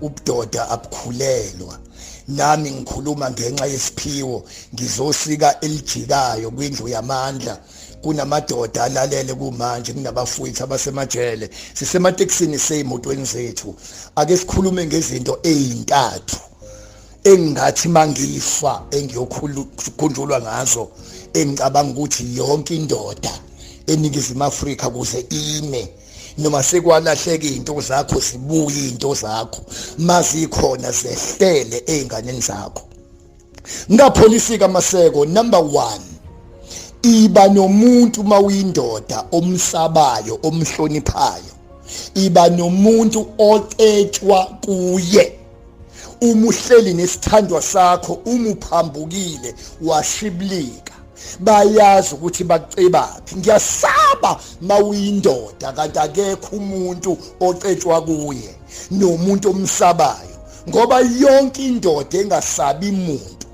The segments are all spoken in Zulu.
Ubudoda abukhulelwa. Nami ngikhuluma ngenxa yesiphiwo, ngizosika elijikayo kwindlu yamandla. Kunamadoda alalele kumanje, kunabafowethu abasemajele, sisematekisini, seyimotweni zethu. Ake sikhulume ngezinto ezintathu engingathi mangifa engiyokhunjulwa ngazo, engicabanga ukuthi yonke indoda eNingizimu Afrika kuze ime noma sekwalahleka izinto zakho, zibuye izinto zakho mazikhona, zehlele ezinganeni zakho. Ngapholisika maseko. Number 1, iba nomuntu mawuyindoda omsabayo, omhloniphayo. Iba nomuntu ocetshwa kuye. Uma uhleli nesithandwa sakho, uma uphambukile washibilika, bayazi ukuthi bakucebaphi. Ngiyasaba mawuyindoda kanti akekho umuntu ocetshwa kuye nomuntu omsabayo, ngoba yonke indoda engasabi umuntu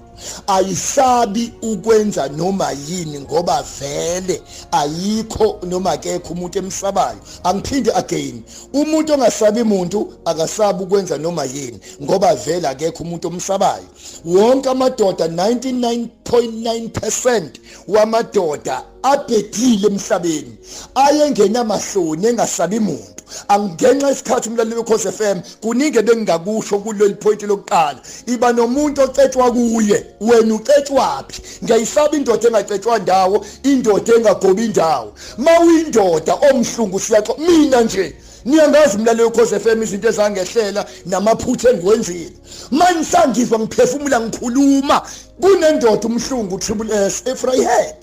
ayisabi ukwenza noma yini, ngoba vele ayikho noma akekho umuntu emsabayo. Angiphinde again, umuntu ongasabi umuntu akasabi ukwenza noma yini, ngoba vele akekho umuntu omsabayo. Wonke amadoda, 99.9% wamadoda abhedile emhlabeni, ayengenamahloni, engasabi muntu. Angenxa isikhathi, umlaleli weKhosi FM, kuningi ebengingakusho kuleli point lokuqala. Iba nomuntu ocetshwa kuye. Wena ucetshwaphi? Ngiyayisaba indoda engacetshwa ndawo, indoda engagobi indawo. Mawuyindoda omhlungu, siyaxo mina nje niyangazi, umlaleli weKhosi FM, izinto ezangehlela namaphutha engiwenzile. Manje sangizwa ngiphefumula, ngikhuluma, kunendoda umhlungu Triple S eVryheid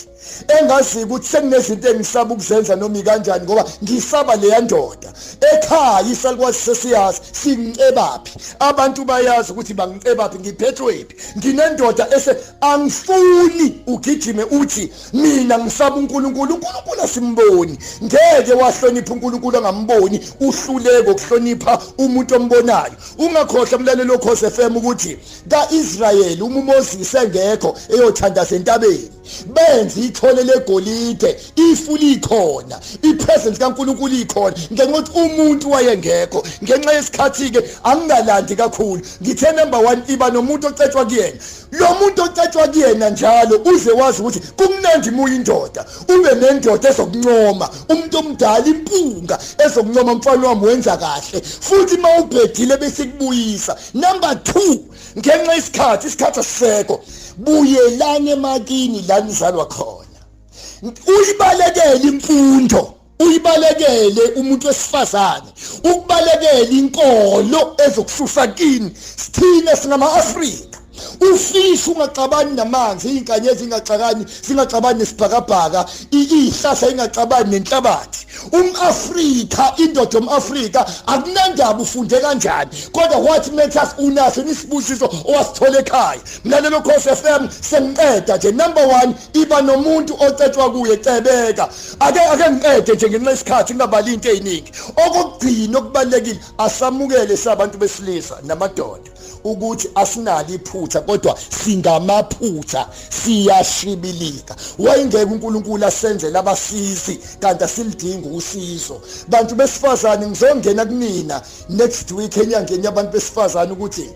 engazi ukuthi sekunezinto engisaba ukuzenza noma ikanjani, ngoba ngisaba leya ndoda ekhaya. Isalukwazi sesiyazi singicebaphi, abantu bayazi ukuthi bangicebaphi, ngiphethwephi, nginendoda ese angifuni ugijime uthi mina ngisaba uNkulunkulu. uNkulunkulu asimboni, ngeke wahlonipha uNkulunkulu angamboni, uhluleke ukuhlonipha umuntu ombonayo. Ungakhohlwa, mlaleli woKhosi FM, ukuthi kaIsrayeli uma uMoses engekho eyothandaza entabeni, benze ithole legolide, ifu likhona, ipresence kaNkulunkulu ikhona, ngenxa ukuthi umuntu wayengekho. Ngenxa yesikhathi ke angingalandi kakhulu. Ngithe number 1, iba nomuntu ocetshwa kuyena. Lo muntu ocetshwa kuyena njalo, uze wazi ukuthi kumnandi muya indoda, ube nendoda ezokuncoma, umuntu omdala, impunga ezokuncoma: "Mfana wami, wenza kahle." Futhi mawubhedile bese kubuyisa. Number 2, ngenxa isikhathi, isikhathi asisekho, buyelani emakini la nizalwa khona. Uyibalekele imfundo, uyibalekele umuntu wesifazane, ukubalekela inkolo ezokususa kini. Sithina singama-Afrika, ufisha ungaxabani namanzi, iy'nkanyezi ingaxakani, singaxabani nesibhakabhaka, iy'hlahla ingaxabani nenhlabathi. Um-Afrika, indoda yom-Afrika, akunandaba ufunde kanjani, kodwa what matters, unaso nisibusiso owasithola ekhaya. Mlalelo Khosi FM, sengiqeda nje. Number 1, iba nomuntu ocetshwa kuye, cebeka. Ake ngiqede nje ngenxa yesikhathi, ngingabali into eziningi. Okokugcina okubalekile, asamukele sabantu besilisa namadoda ukuthi asinalo iphutha, kodwa singamaphutha, siyashibilika. Wayengeke uNkulunkulu asenzele abasizi kanti asilidingi usizo. Bantu besifazane, ngizongena kunina next week enyangeni yabantu besifazane, ukuthi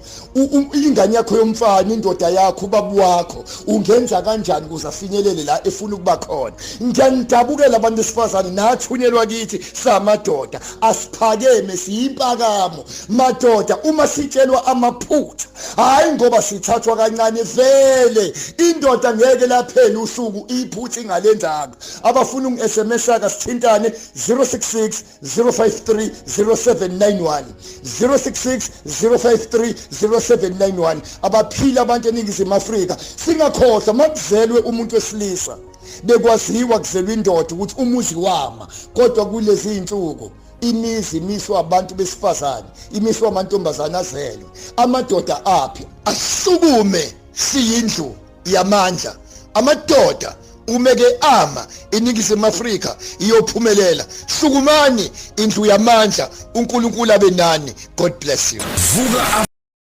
ingane yakho yomfana, indoda yakho, ubaba wakho, ungenza kanjani ukuze afinyelele la efuna ukuba khona. Ngiyanidabukela abantu besifazane, nathunyelwa kithi samadoda. Asiphakeme, siyimpakamo madoda. Uma sitshelwa amaphutha, hayi ngoba sithathwa kancane, vele indoda ngeke laphela usuku iphutha ingalenzanga. Abafuna ungi-SMS aka sithintane, 066 053 0791, 066 053 0791. Abaphila abantu eNingizimu Afrika. Singakhohlwa, makuzelwe umuntu wesilisa bekwaziwa kuzelwe indoda ukuthi umuzi wama, kodwa kulezi insuku imizi imiswa abantu besifazane, imiswa amantombazane azelwe. Amadoda aphi? Asukume, siyindlu yamandla amadoda. Umeke ama iNingizimu Afrika iyophumelela. Sukumani, indlu yamandla. UNkulunkulu abe nani. God bless you. Vuka.